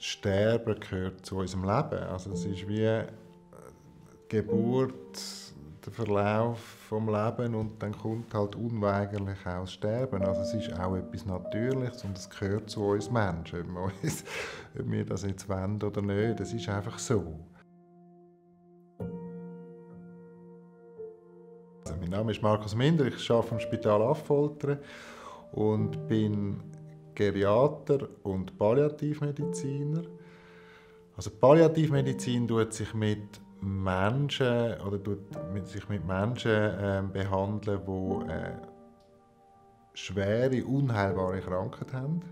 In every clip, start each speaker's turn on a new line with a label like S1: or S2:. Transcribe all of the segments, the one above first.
S1: Sterben gehört zu unserem Leben. Also es ist wie die Geburt, der Verlauf vom Leben und dann kommt halt unweigerlich auch das Sterben. Also es ist auch etwas Natürliches und es gehört zu uns Menschen, ob wir das jetzt wollen oder nicht. Das ist einfach so. Also mein Name ist Markus Minder, ich arbeite im Spital Affoltern und bin Geriater und Palliativmediziner. Also Palliativmedizin tut sich mit Menschen behandeln, die schwere, unheilbare Krankheit haben.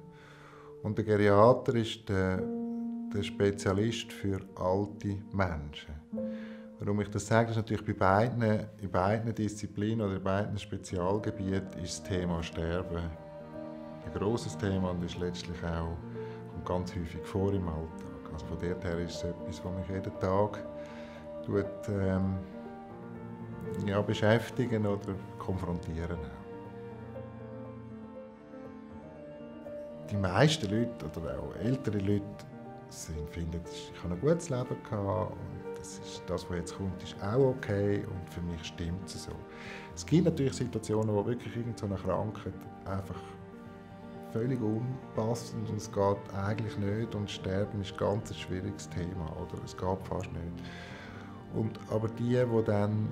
S1: Und der Geriater ist der Spezialist für alte Menschen. Warum ich das sage, ist natürlich in beiden Disziplinen oder in beiden Spezialgebieten ist das Thema Sterben ein grosses Thema und ist letztlich auch kommt ganz häufig vor im Alltag. Also von dort her ist es etwas, was mich jeden Tag beschäftigen oder konfrontieren. Die meisten Leute oder auch ältere Leute finden, ich habe ein gutes Leben gehabt und das, was jetzt kommt, ist auch okay und für mich stimmt es so. Es gibt natürlich Situationen, wo wirklich irgendeine Krankheit einfach völlig unpassend und es geht eigentlich nicht und Sterben ist ein ganz schwieriges Thema, oder? Es geht fast nicht. Aber die dann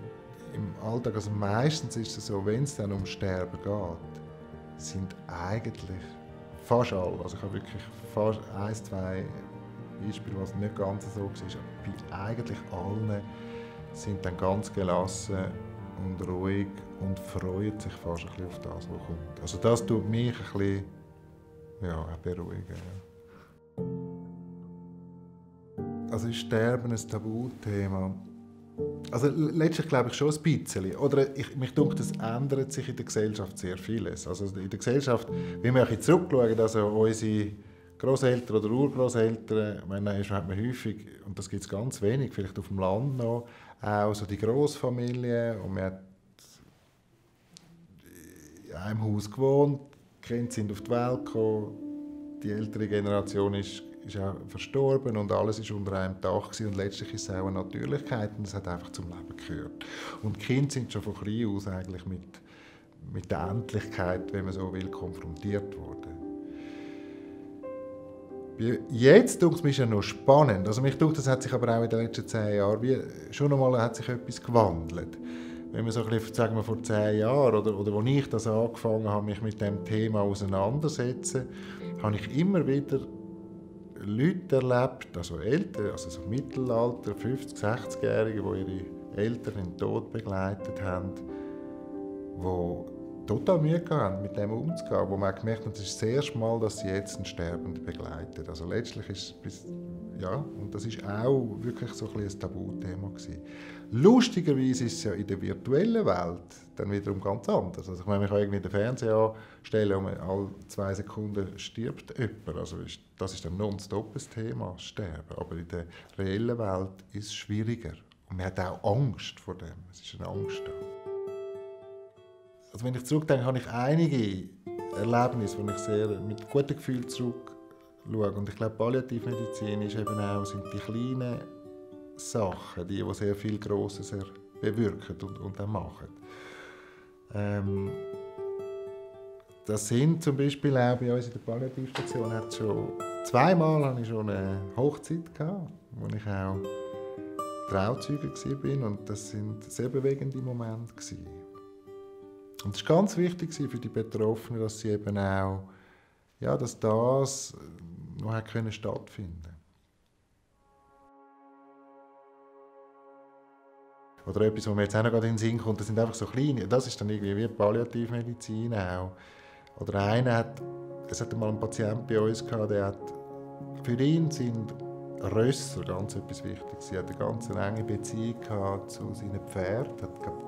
S1: im Alltag, also meistens ist es so, wenn es dann um Sterben geht, sind eigentlich fast alle, also ich habe wirklich fast 1, 2 Beispiele, was nicht ganz so war, aber bei eigentlich allen sind dann ganz gelassen und ruhig und freuen sich fast ein bisschen auf das, was kommt. Also das tut mich ein bisschen beruhigen. Ja. Also ist Sterben ein Tabuthema? Also letztlich glaube ich schon ein bisschen. Oder mich denkt, es ändert sich in der Gesellschaft sehr vieles. Also in der Gesellschaft, wenn wir ein bisschen zurückschauen, also unsere Großeltern oder Urgroßeltern, hat man häufig, und das gibt es ganz wenig, vielleicht auf dem Land noch, auch so die Großfamilie und man hat in einem Haus gewohnt, die Kinder sind auf die Welt gekommen, die ältere Generation ist auch verstorben und alles war unter einem Dach gewesen. Und letztlich ist es auch eine Natürlichkeit und es hat einfach zum Leben gehört. Und die Kinder sind schon von klein aus eigentlich mit der Endlichkeit, wenn man so will, konfrontiert worden. Jetzt denke ich, ist ja noch spannend. Also mich denke, das hat sich aber auch in den letzten 10 Jahren schon einmal hat sich etwas gewandelt. Wenn wir so ein bisschen, sagen wir, vor 10 Jahren oder als ich das angefangen habe, mich mit dem Thema auseinanderzusetzen, habe ich immer wieder Leute erlebt, also Eltern, also so Mittelalter, 50-, 60-Jährige, die ihre Eltern in den Tod begleitet haben, die total Mühe haben, mit dem umzugehen, wo man gemerkt hat, das ist das erste Mal, dass sie jetzt einen Sterbenden begleiten. Also letztlich ist es, und das ist auch wirklich so ein Tabuthema gewesen. Lustigerweise ist es ja in der virtuellen Welt dann wiederum ganz anders. Also ich meine, ich kann irgendwie den Fernseher anstellen und alle 2 Sekunden stirbt jemand. Also das ist dann nonstop ein Thema, Sterben. Aber in der reellen Welt ist es schwieriger. Und man hat auch Angst vor dem. Es ist eine Angst da. Also wenn ich zurückdenke, habe ich einige Erlebnisse, wo ich sehr mit gutem Gefühl zurückschaue. Und ich glaube, Palliativmedizin ist eben auch, sind die kleinen Sachen, die sehr viel Grosses bewirken und auch machen. Das sind zum Beispiel auch bei uns in der Palliativstation hat schon 2-mal hatte ich schon eine Hochzeit gehabt, wo ich auch Trauzeuge war und das sind sehr bewegende Momente gewesen. Und es war ganz wichtig für die Betroffenen, dass sie eben auch, dass das noch stattfinden konnte. Oder etwas, was mir jetzt auch noch in den Sinn kommt, das sind einfach so kleine, das ist dann irgendwie wie Palliativmedizin auch. Oder es hat mal einen Patient bei uns gehabt, für ihn sind Rösser ganz etwas Wichtiges. Sie hatte eine ganz enge Beziehung zu seinen Pferden, hat glaube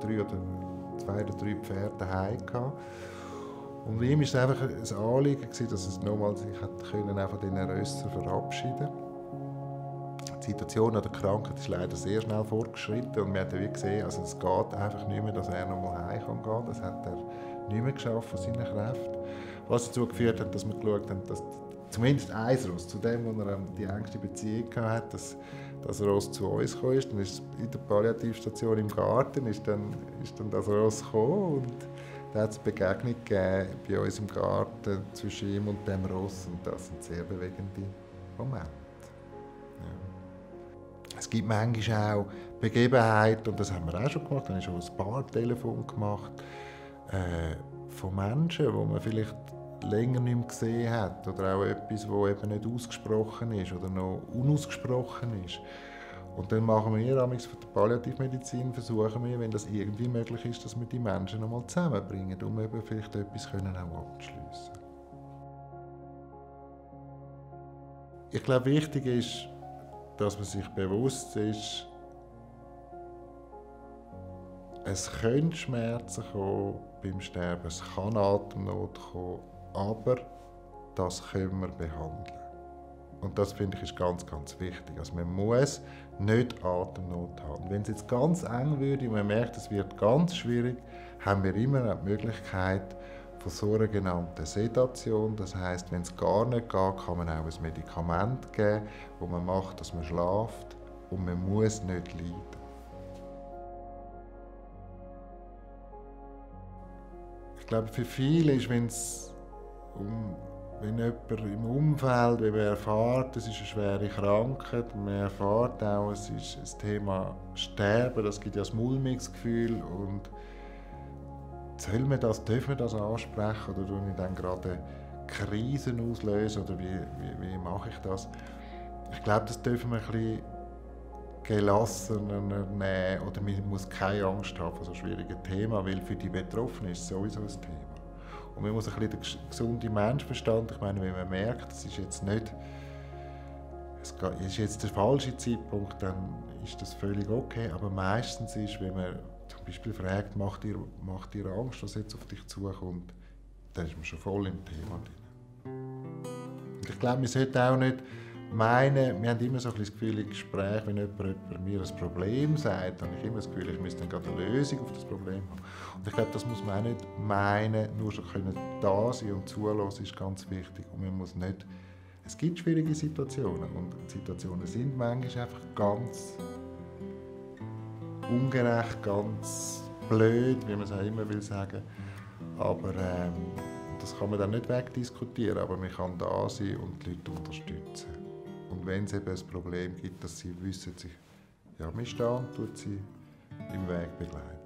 S1: 2 oder 3 Pferde daheim gehabt. Und bei ihm war es einfach ein Anliegen, dass es nochmal sich von diesen Rössern verabschieden konnte. Die Situation an der Krankheit ist leider sehr schnell fortgeschritten und wir haben wie gesehen, also es geht einfach nicht mehr, dass er nochmal heim gehen kann. Das hat er nicht mehr geschafft von seinen Kräften. Was dazu geführt hat, dass wir geschaut haben, dass zumindest ein Ross, zu dem, wo er die engste Beziehung hatte, dass das Ross zu uns kam. Dann ist es in der Palliativstation im Garten, ist dann das Ross gekommen und da hat es eine Begegnung gegeben bei uns im Garten zwischen ihm und dem Ross und das sind sehr bewegende Momente. Ja. Es gibt manchmal auch Begebenheiten, und das haben wir auch schon gemacht, da habe ich schon ein paar Telefone gemacht, von Menschen, die man vielleicht länger nicht mehr gesehen hat oder auch etwas, das eben nicht ausgesprochen ist oder noch unausgesprochen ist. Und dann machen wir von der Palliativmedizin, versuchen wir, wenn das irgendwie möglich ist, dass wir die Menschen noch mal zusammenbringen, um eben vielleicht etwas auch abzuschliessen. Ich glaube, wichtig ist, dass man sich bewusst ist, es können Schmerzen kommen beim Sterben, es kann Atemnot kommen, aber das können wir behandeln. Und das finde ich ist ganz, ganz wichtig. Also man muss nicht Atemnot haben. Wenn es jetzt ganz eng würde und man merkt, es wird ganz schwierig, haben wir immer die Möglichkeit von sogenannter Sedation. Das heisst, wenn es gar nicht geht, kann man auch ein Medikament geben, das man macht, dass man schläft und man muss nicht leiden. Ich glaube, für viele ist, wenn jemand im Umfeld, wenn man erfährt, es ist eine schwere Krankheit, man erfährt auch, es ist das Thema Sterben, das gibt ja ein mulmiges Gefühl und darf man das ansprechen oder tue ich dann gerade Krisen auslösen oder wie mache ich das? Ich glaube, das dürfen wir ein bisschen gelassener nehmen oder man muss keine Angst haben vor so schwierigen Themen, weil für die Betroffenen ist es sowieso ein Thema. Und man muss ein bisschen den gesunden Menschenverstand, ich meine, wenn man merkt, es ist jetzt der falsche Zeitpunkt, dann ist das völlig okay, aber meistens ist, wenn man zum Beispiel fragt, macht dir Angst, was jetzt auf dich zukommt, dann ist man schon voll im Thema drin. Und ich glaube, man sollte auch nicht meinen, wir haben immer so ein bisschen das Gefühl im Gespräch, wenn jemand mir ein Problem sagt, dann habe ich immer das Gefühl, ich müsste dann gerade eine Lösung auf das Problem haben. Und ich glaube, das muss man auch nicht meinen, nur schon da sein und zulassen ist ganz wichtig. Und man muss nicht, es gibt schwierige Situationen und Situationen sind manchmal einfach ganz ungerecht, ganz blöd, wie man es auch immer will sagen. Aber das kann man dann nicht wegdiskutieren, aber man kann da sein und die Leute unterstützen. Und wenn es eben ein Problem gibt, dass sie wissen, man steht und tut sie im Weg begleiten.